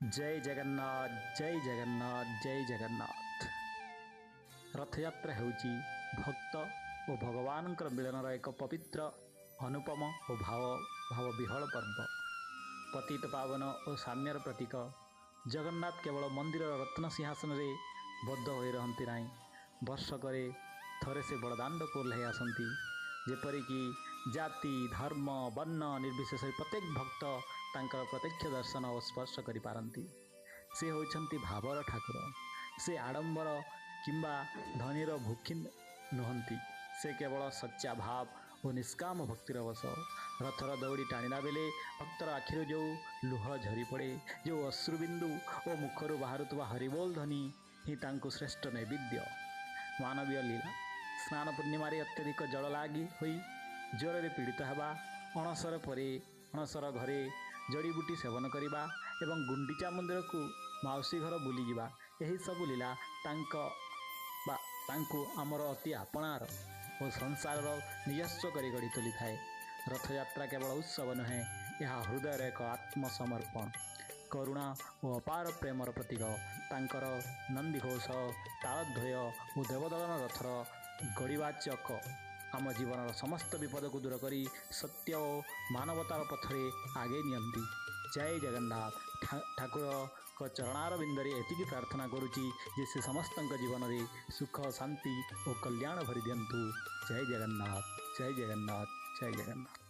ଜୟ ଜଗନ୍ନାଥ, ଜୟ ଜଗନ୍ନାଥ, ଜୟ ଜଗନ୍ନାଥ। ରଥଯାତ୍ରା ହେଉଛି ଭକ୍ତ ଓ ଭଗବାନଙ୍କର ମିଳନର ଏକ ପବିତ୍ର, ଅନୁପମ ଓ ଭାବ ବିହଳ ପର୍ବ। ପତିତ ପାବନ ଓ ସାମ୍ୟର ପ୍ରତୀକ ଜଗନ୍ନାଥ କେବଳ ମନ୍ଦିରର ରତ୍ନ ସିଂହାସନରେ ବଦ୍ଧ ହୋଇ ରହନ୍ତି ନାହିଁ। ବର୍ଷକରେ ଥରେ ସେ ବଡ଼ଦାଣ୍ଡକୁ ଓହ୍ଲାଇ ଆସନ୍ତି, ଯେପରିକି ଜାତି, ଧର୍ମ, ବର୍ଣ୍ଣ ନିର୍ବିଶେଷରେ ପ୍ରତ୍ୟେକ ଭକ୍ତ ତାଙ୍କର ପ୍ରତ୍ୟକ୍ଷ ଦର୍ଶନ ଓ ସ୍ପର୍ଶ କରିପାରନ୍ତି। ସେ ହେଉଛନ୍ତି ଭାବର ଠାକୁର। ସେ ଆଡ଼ମ୍ବର କିମ୍ବା ଧନୀର ଭୋଗୀ ନୁହନ୍ତି। ସେ କେବଳ ସଚ୍ଚା ଭାବ ଓ ନିଷ୍କାମ ଭକ୍ତିର ବଶ। ରଥର ଦଉଡ଼ି ଟାଣିଲା ବେଳେ ଭକ୍ତର ଆଖିରୁ ଯେଉଁ ଲୁହ ଝରି ପଡ଼େ, ଯେଉଁ ଅଶ୍ରୁବିନ୍ଦୁ ଓ ମୁଖରୁ ବାହାରୁଥିବା ହରିବୋଲ ଧ୍ୱନି ହିଁ ତାଙ୍କୁ ଶ୍ରେଷ୍ଠ ନୈବେଦ୍ୟ। ମାନବୀୟ ଲୀଳା, ସ୍ନାନ ପୂର୍ଣ୍ଣିମାରେ ଅତ୍ୟଧିକ ଜଳ ଲାଗି ହୋଇ ଜ୍ୱରରେ ପୀଡ଼ିତ ହେବା, ଅଣସର ପରେ ଅଣସର ଘରେ ଜଡ଼ିବୁଟି ସେବନ କରିବା ଏବଂ ଗୁଣ୍ଡିଚା ମନ୍ଦିରକୁ ମାଉସୀ ଘର ବୁଲିଯିବା, ଏହିସବୁ ଲୀଳା ତାଙ୍କ ବା ତାଙ୍କୁ ଆମର ଅତି ଆପଣାର ଓ ସଂସାରର ନିଜସ୍ୱ କରି ଗଢ଼ି ତୋଳିଥାଏ। ରଥଯାତ୍ରା କେବଳ ଉତ୍ସବ ନୁହେଁ, ଏହା ହୃଦୟର ଏକ ଆତ୍ମସମର୍ପଣ, କରୁଣା ଓ ଅପାର ପ୍ରେମର ପ୍ରତୀକ। ତାଙ୍କର ନନ୍ଦିଘୋଷ, ତାଳଧ୍ୱଜ ଓ ଦେବଦଳନ ରଥର ଗଡ଼ିବା ଚକ ଆମ ଜୀବନର ସମସ୍ତ ବିପଦକୁ ଦୂର କରି ସତ୍ୟ ଓ ମାନବତାର ପଥରେ ଆଗେଇ ନିଅନ୍ତି। ଜୟ ଜଗନ୍ନାଥ। ଠାକୁରଙ୍କ ଚରଣାର ବିନ୍ଦରେ ଏତିକି ପ୍ରାର୍ଥନା କରୁଛି ଯେ ସେ ସମସ୍ତଙ୍କ ଜୀବନରେ ସୁଖ, ଶାନ୍ତି ଓ କଲ୍ୟାଣ ଭରି ଦିଅନ୍ତୁ। ଜୟ ଜଗନ୍ନାଥ, ଜୟ ଜଗନ୍ନାଥ, ଜୟ ଜଗନ୍ନାଥ।